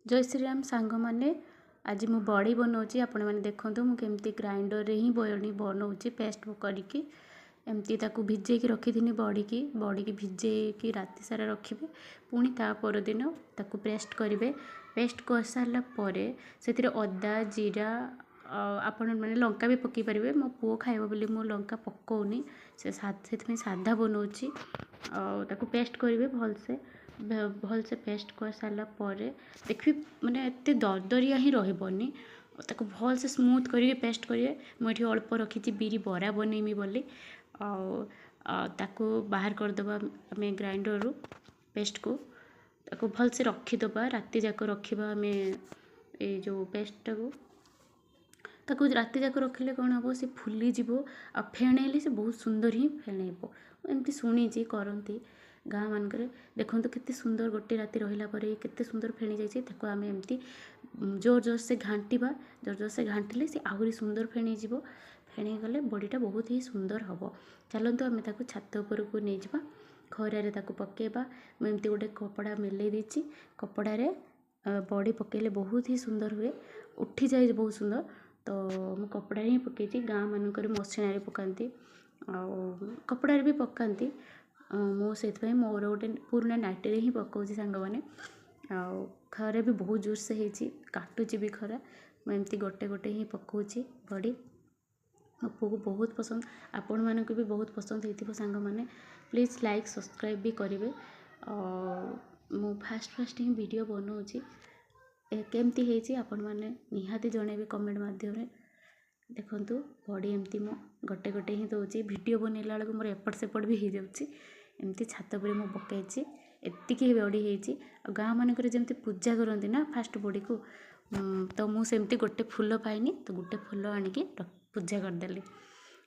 ଜୟ ଶ୍ରୀରାମ ସାଙ୍ଗମାନେ, ଆଜି ମୁଁ ବଡ଼ି ବନାଉଛି। ଆପଣମାନେ ଦେଖନ୍ତୁ ମୁଁ କେମିତି ଗ୍ରାଇଣ୍ଡରରେ ହିଁ ବଡ଼ି ବନାଉଛି ପେଷ୍ଟ କରିକି। ଏମିତି ତାକୁ ଭିଜେଇକି ରଖିଥିନି ବଡ଼ିକି। ବଡ଼ିକି ଭିଜେଇକି ରାତି ସାରା ରଖିବେ, ପୁଣି ତା ପରଦିନ ତାକୁ ପେଷ୍ଟ କରିବେ। ପେଷ୍ଟ କରିସାରିଲା ପରେ ସେଥିରେ ଅଦା, ଜିରା, ଆପଣ ମାନେ ଲଙ୍କା ବି ପକାଇ ପାରିବେ। ମୋ ପୁଅ ଖାଇବ ବୋଲି ମୁଁ ଲଙ୍କା ପକାଉନି, ସେ ସେଥିପାଇଁ ସାଧା ବନାଉଛି। ଆଉ ତାକୁ ପେଷ୍ଟ କରିବେ ଭଲସେ। ଭଲସେ ପେଷ୍ଟ କରିସାରିଲା ପରେ ଦେଖିବେ ମାନେ ଏତେ ଦରଦରିଆ ହିଁ ରହିବନି। ତାକୁ ଭଲସେ ସ୍ମୁଥ୍ କରିକି ପେଷ୍ଟ କରିବେ। ମୁଁ ଏଠି ଅଳ୍ପ ରଖିଛି ବିରି ବରା ବନେଇମି ବୋଲି। ଆଉ ତାକୁ ବାହାର କରିଦେବା ଆମେ ଗ୍ରାଇଣ୍ଡରରୁ ପେଷ୍ଟକୁ। ତାକୁ ଭଲସେ ରଖିଦେବା, ରାତି ଯାକ ରଖିବା ଆମେ ଏଇ ଯେଉଁ ପେଷ୍ଟଟାକୁ। ତାକୁ ରାତି ଯାକ ରଖିଲେ କ'ଣ ହେବ, ସେ ଫୁଲିଯିବ ଆଉ ଫେଣେଇଲେ ସେ ବହୁତ ସୁନ୍ଦର ହିଁ ଫେଣେଇବ। ଏମିତି ଶୁଣିଛି କରନ୍ତି ଗାଁ ମାନଙ୍କରେ। ଦେଖନ୍ତୁ କେତେ ସୁନ୍ଦର ଗୋଟେ ରାତି ରହିଲା ପରେ କେତେ ସୁନ୍ଦର ଫେଣି ଯାଇଛି। ତାକୁ ଆମେ ଏମିତି ଜୋର ଜୋର ସେ ଘାଣ୍ଟିବା। ଜୋର ଜୋର ସେ ଘାଣ୍ଟିଲେ ସେ ଆହୁରି ସୁନ୍ଦର ଫେଣିଯିବ। ଫେଣେଇଗଲେ ବଡ଼ିଟା ବହୁତ ହି ସୁନ୍ଦର ହେବ। ଚାଲନ୍ତୁ ଆମେ ତାକୁ ଛାତ ଉପରକୁ ନେଇଯିବା, ଖରାରେ ତାକୁ ପକାଇବା। ମୁଁ ଏମିତି ଗୋଟେ କପଡ଼ା ମେଲେଇ ଦେଇଛି। କପଡ଼ାରେ ବଡ଼ି ପକାଇଲେ ବହୁତ ହି ସୁନ୍ଦର ହୁଏ, ଉଠିଯାଏ ବହୁତ ସୁନ୍ଦର। ତ ମୁଁ କପଡ଼ାରେ ହିଁ ପକାଇଛି। ଗାଁ ମାନଙ୍କରେ ମସିଣାରେ ପକାନ୍ତି ଆଉ କପଡ଼ାରେ ବି ପକାନ୍ତି। ମୁଁ ସେଥିପାଇଁ ମୋର ଗୋଟେ ପୁରୁଣା ନାଇଟିରେ ହିଁ ପକାଉଛି ସାଙ୍ଗମାନେ। ଆଉ ଖରା ବି ବହୁତ ଜୋରସେ ହେଇଛି, କାଟୁଛି ବି ଖରା। ମୁଁ ଏମିତି ଗୋଟେ ଗୋଟେ ହିଁ ପକାଉଛି ବଡ଼ି। ମୋ ପୁଅକୁ ବହୁତ ପସନ୍ଦ, ଆପଣମାନଙ୍କୁ ବି ବହୁତ ପସନ୍ଦ ହେଇଥିବ ସାଙ୍ଗମାନେ। ପ୍ଲିଜ୍ ଲାଇକ୍ ସବସ୍କ୍ରାଇବ୍ ବି କରିବେ। ମୁଁ ଫାଷ୍ଟ ଫାଷ୍ଟ ହିଁ ଭିଡ଼ିଓ ବନାଉଛି। କେମିତି ହେଇଛି ଆପଣମାନେ ନିହାତି ଜଣାଇବେ କମେଣ୍ଟ ମାଧ୍ୟମରେ। ଦେଖନ୍ତୁ ବଡ଼ି ଏମିତି ମୁଁ ଗୋଟେ ଗୋଟେ ହିଁ ଦେଉଛି। ଭିଡ଼ିଓ ବନେଇଲା ବେଳକୁ ମୋର ଏପଟ ସେପଟ ବି ହେଇଯାଉଛି। ଏମିତି ଛାତ ଉପରେ ମୁଁ ପକାଇଛି, ଏତିକି ବଡ଼ି ହେଇଛି। ଆଉ ଗାଁ ମାନଙ୍କରେ ଯେମିତି ପୂଜା କରନ୍ତି ନା ଫାଷ୍ଟ ବଡ଼ିକୁ, ତ ମୁଁ ସେମିତି ଗୋଟେ ଫୁଲ ପାଇନି, ତ ଗୋଟେ ଫୁଲ ଆଣିକି ପୂଜା କରିଦେଲି।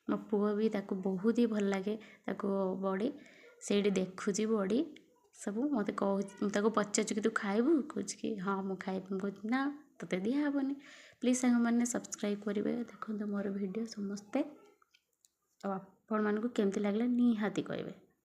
ମୋ ପୁଅ ବି ତାକୁ ବହୁତ ହି ଭଲ ଲାଗେ ତାକୁ ବଡ଼ି। ସେଇଠି ଦେଖୁଛି ବଡ଼ି ସବୁ ମୋତେ କହୁଛି। ମୁଁ ତାକୁ ପଚାରୁଛି କି ତୁ ଖାଇବୁ, କହୁଛି କି ହଁ ମୁଁ ଖାଇବି। ମୁଁ କହୁଛି ନା ତୋତେ ଦିଆହେବନି। ପ୍ଲିଜ୍ ସାଙ୍ଗମାନେ ସବସ୍କ୍ରାଇବ୍ କରିବେ, ଦେଖନ୍ତୁ ମୋର ଭିଡ଼ିଓ ସମସ୍ତେ। ଆଉ ଆପଣମାନଙ୍କୁ କେମିତି ଲାଗିଲା ନିହାତି କହିବେ।